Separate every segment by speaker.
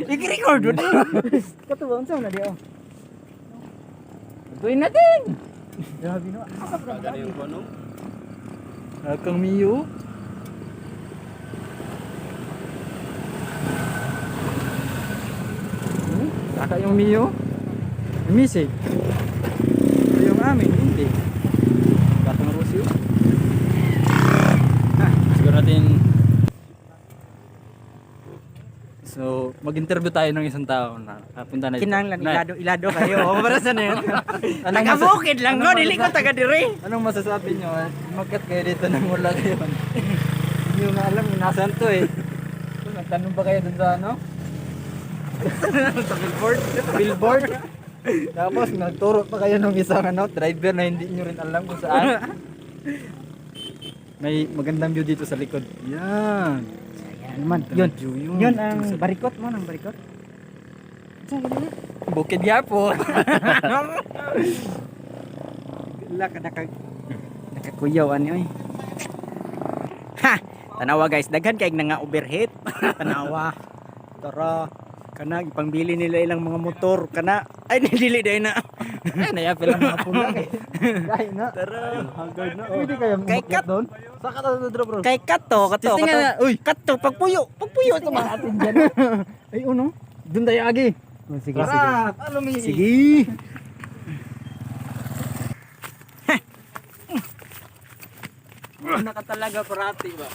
Speaker 1: I-record mo. Kato ba unsa na di oh.
Speaker 2: Tuin natin.
Speaker 1: Grabe no. Asa bro?
Speaker 3: Gani yung kuno.
Speaker 2: Akang Mio. Saka yung Mio. Message. Yung amin, hindi. Batang Rosio. Siguro natin. So, mag-interview tayo ng isang tao na punta na dito.
Speaker 1: Kinahanglan
Speaker 2: Na-
Speaker 1: ilado ilado kayo. Oh, para sa na yun.
Speaker 2: Anong
Speaker 1: Taga bukid lang ko,
Speaker 2: anong
Speaker 1: dili ko taga dire.
Speaker 2: Anong masasabi nyo? Umakyat kayo dito nang wala kayo. Hindi nyo nga alam kung nasaan to eh. Nagtanong ba kayo dun sa ano?
Speaker 1: Sa billboard.
Speaker 2: Billboard? Tapos nagturo pa kayo ng isang ano, driver na hindi nyo rin alam kung saan. May magandang view dito sa likod. Yan.
Speaker 1: Ayan man.
Speaker 2: Magandang
Speaker 1: Yun.
Speaker 2: view yun.
Speaker 1: Yun ang barikot mo ng barikot.
Speaker 2: Bukid yapon.
Speaker 1: La ka naka nakakuyaw ani oy. Ha! Tanawa guys, daghan kay nga overheat. Tanawa. Tara. Kana ipangbili nila ilang mga motor kana. Ay dili dai na.
Speaker 2: Ay, nayapil ang mga pula kay. Dahil na.
Speaker 1: Tara.
Speaker 2: Haggard na. Pwede kayo
Speaker 1: Kay
Speaker 2: umakyat doon? Saka tayo drop bro.
Speaker 1: Kay kato, kato,
Speaker 2: Testing
Speaker 1: kato.
Speaker 2: nga na. Uy!
Speaker 1: Kato pagpuyo, pagpuyo ito man atin diyan. Ay uno.
Speaker 2: Doon tayo agi.
Speaker 1: Oh, sige, sige.
Speaker 2: Tara! Follow me.
Speaker 1: Sige.
Speaker 2: Una ka talaga parati ba?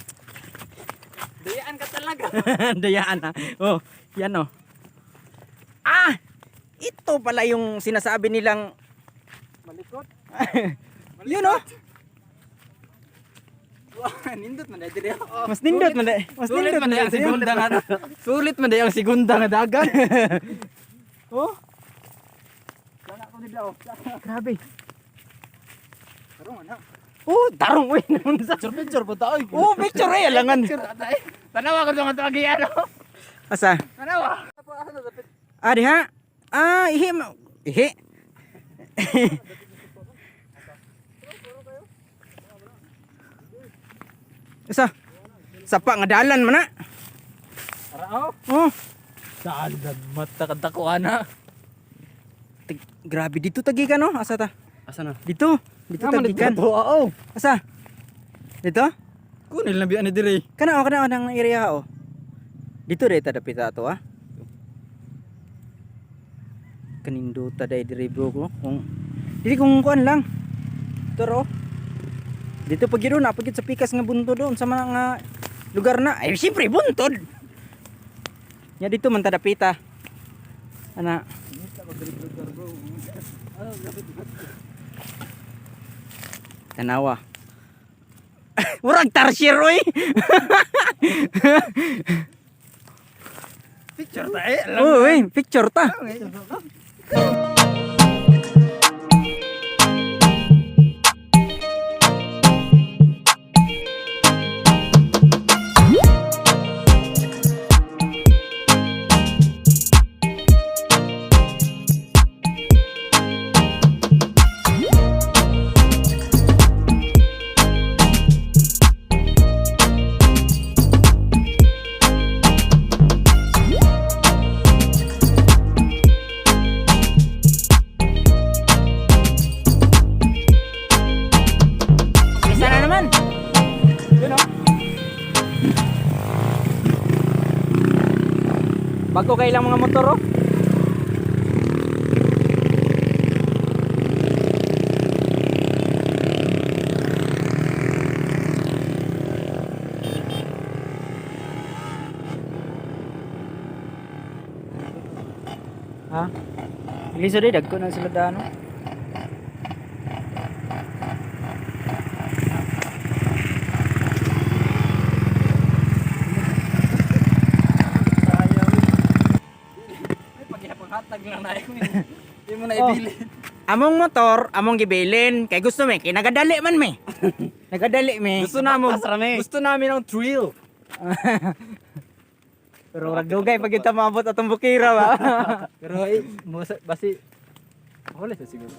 Speaker 2: Dayaan ka talaga.
Speaker 1: Dayaan ha. Oh, yan oh. Ah! Ito pala yung sinasabi nilang
Speaker 2: Malikot.
Speaker 1: yun oh.
Speaker 2: Wah, nindot man dai dire.
Speaker 1: Mas nindot man dai. Mas
Speaker 2: Sulit
Speaker 1: nindot
Speaker 2: man dai ang
Speaker 1: dai.
Speaker 2: segunda nga. Sulit man dai ang segunda nga dagan.
Speaker 1: Oh,
Speaker 2: Wala ko nila oh.
Speaker 1: grabe.
Speaker 2: Tarong ana.
Speaker 1: Oh, tarong uy naman sa.
Speaker 2: Picture picture po taoy.
Speaker 1: Oh, picture eh alangan.
Speaker 2: Tanawa ko nga tagi ano.
Speaker 1: Asa?
Speaker 2: Tanawa.
Speaker 1: Ah, diha. Ah, ihi. Ihi. Asa? Sapa nga dalan man na.
Speaker 2: Tara oh.
Speaker 1: Oh,
Speaker 2: Saan mata ka dako ana.
Speaker 1: Grabe dito tagikan no. Asa ta?
Speaker 3: Asa na?
Speaker 1: Dito. Dito tagikan.
Speaker 2: Oo.
Speaker 1: Asa? Dito?
Speaker 2: Kunil na biya ni dire.
Speaker 1: Kana oh, kana oh, nang area oh. Dito dai ta dapita ato ah. Kanindota dai diri bro ko kung dili kung kuan lang. Toro. Dito pag yun na pag sa pikas nga buntod doon sa mga lugar na ay siyempre buntod. Nya dito man ta dapita. Ana. Tanawa. Murag tarsier oy.
Speaker 2: Picture ta eh.
Speaker 1: Uy, picture ta. Isa na naman. Yun oh. Bago kay ilang mga motor oh. Ha? Liso day dagko na sila dano.
Speaker 2: Ay paghihatag lang na Hindi mo na
Speaker 1: Oh.
Speaker 2: ibili.
Speaker 1: Among motor, among gibilin kay gusto me kay nagadali man me. Nagadali me.
Speaker 2: Gusto namin, gusto namin ang thrill.
Speaker 1: Pero rag dugay pag kita maabot atong bukira ba.
Speaker 2: Pero eh, basi huli sa siguro.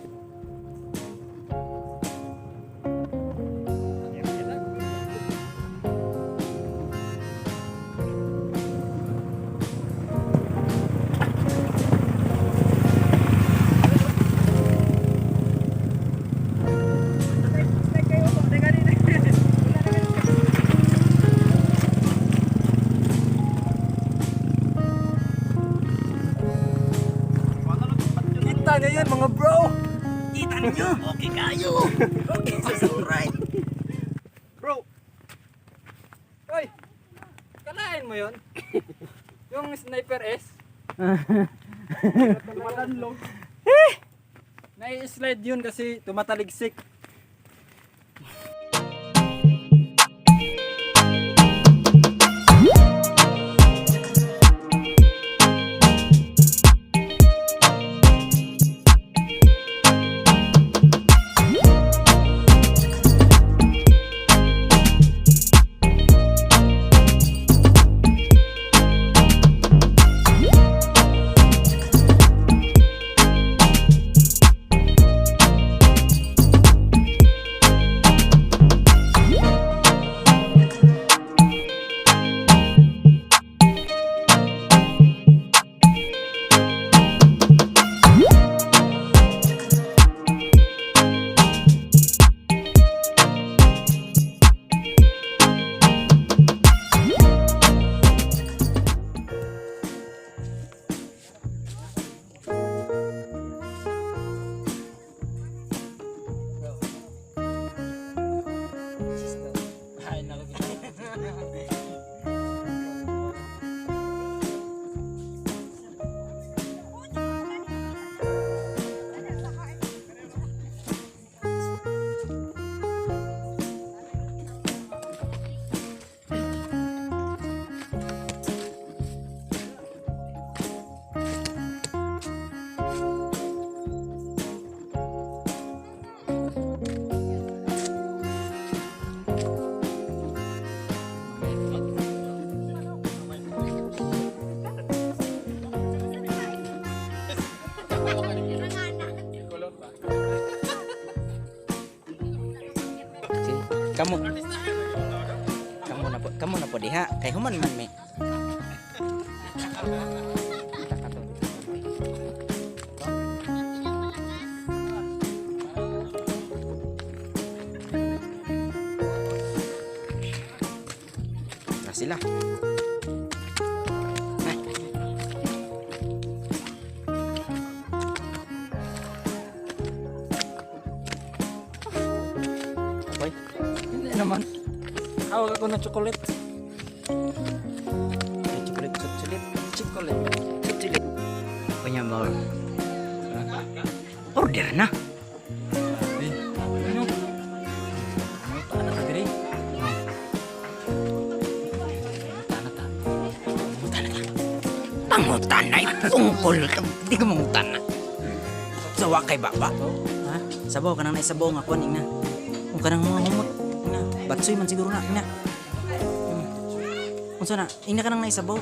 Speaker 1: ninyo. Okay kayo. Okay, so alright.
Speaker 2: Bro! Oy! Kalain mo yon? Yung Sniper S? Tumatanlog. Nai-slide yun kasi tumataligsik. Ay, naku.
Speaker 1: Sige, Kamu. Kamu na po, kamu na po diha. Kay human man mi. Na sila. Ay. Hoy.
Speaker 2: Hindi naman. Hawak ako ng chocolate.
Speaker 1: Chocolate, chocolate,
Speaker 2: Chocolate.
Speaker 1: chocolate. Kanya ba? Order na.
Speaker 2: Ano? Ano ta diri? Ano ta?
Speaker 1: Pangutan na. Pangutan na tungkol ka. Di ka mangutan na. Sawa kay baba. Ha? Sabaw ka nang naisabaw nga kuan ingna. Kung kanang mga humot ingna. Batsoy man siguro na ingna. Unsa na? Ingna ka nang naisabaw.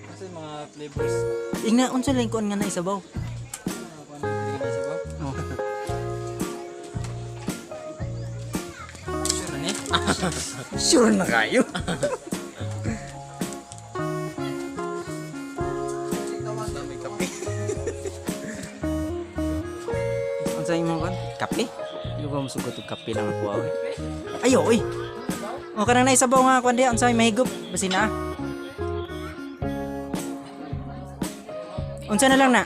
Speaker 2: Kasi mga flavors.
Speaker 1: Ingna unsa lang kuan nga naisabaw?
Speaker 2: Mga kuan diri ka sa
Speaker 1: Oh.
Speaker 2: Sure na ni.
Speaker 1: Sure na kayo. Unsa imong kuan? Kape? Di ba musugot og kape lang ako aw. Ayo oy. O kanang naisabaw nga kuan diha unsa may mahigop basin na. Unsa na lang na?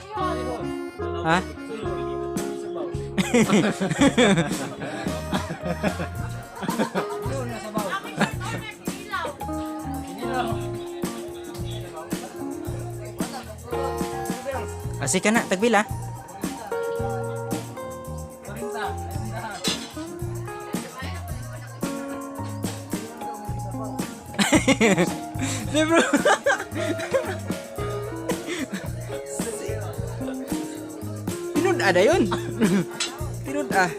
Speaker 1: Ha? Asi ka na, tagbila. Di bro. Tinud ada yun. Tinud ah.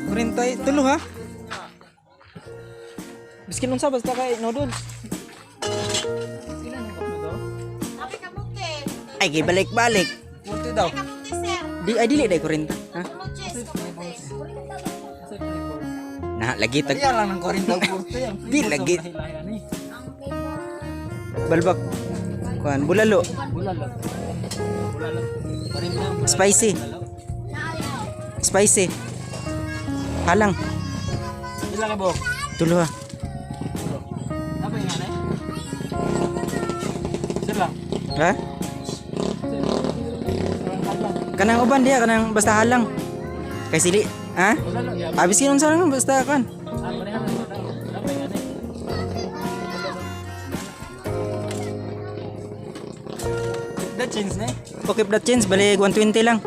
Speaker 1: Kurintay, tulo ha? Biskin unsa basta kay noodles.
Speaker 3: Sabi kamuti.
Speaker 1: Ay, gibalik-balik.
Speaker 2: Puti daw.
Speaker 3: Ay, kamuti, sir.
Speaker 1: Di ay dili dai kurinta, ha?
Speaker 3: Kamuti, kamuti.
Speaker 2: Kasi flavors.
Speaker 1: Na lagi tag
Speaker 2: Kaya lang ng 40 puti. Ang
Speaker 1: Di
Speaker 2: flavors
Speaker 1: lagi.
Speaker 2: ang lahi-lahi ni.
Speaker 1: Balbak. Kuan bulalo.
Speaker 2: Bulalo. Bulalo. 40 ang bulalo.
Speaker 1: Spicy.
Speaker 2: Bulalo.
Speaker 1: Spicy. Halang.
Speaker 2: Ilan ka buhok?
Speaker 1: Tulo ha.
Speaker 2: Apa yung nanay? Sir lang.
Speaker 1: Ha? Kanang uban diha, kanang basta halang. Kay sili, ha?
Speaker 2: Wala lang yan.
Speaker 1: Abis kinon sa lang basta kan.
Speaker 2: Ah, pareha lang. Wala wala pa yan eh. The change na eh.
Speaker 1: Okay, that change balik 120 lang.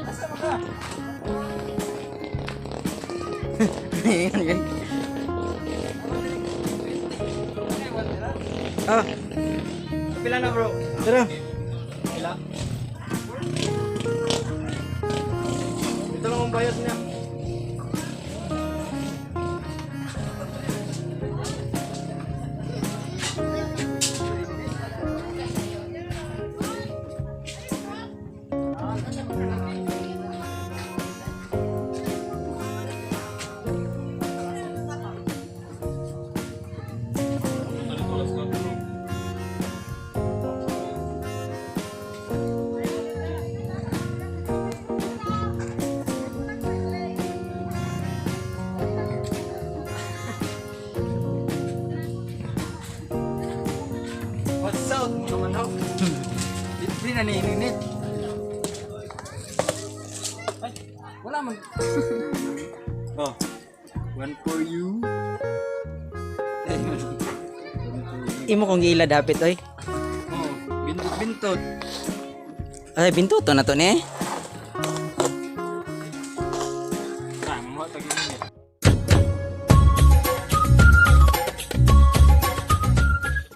Speaker 2: Asa mo ka?
Speaker 1: Yan, yan. Ah,
Speaker 2: Pila na, bro?
Speaker 1: Tara.
Speaker 2: Pila? Ito lang ang bayad niya. What's up, mga manok? Libre na niininit. Ay, wala man. Oh, one for you. One for you.
Speaker 1: Imo kong giila dapit oy.
Speaker 2: Oh, bintot-bintot.
Speaker 1: Ay, bintuto na to ni.
Speaker 2: Ah, mamuha tag init.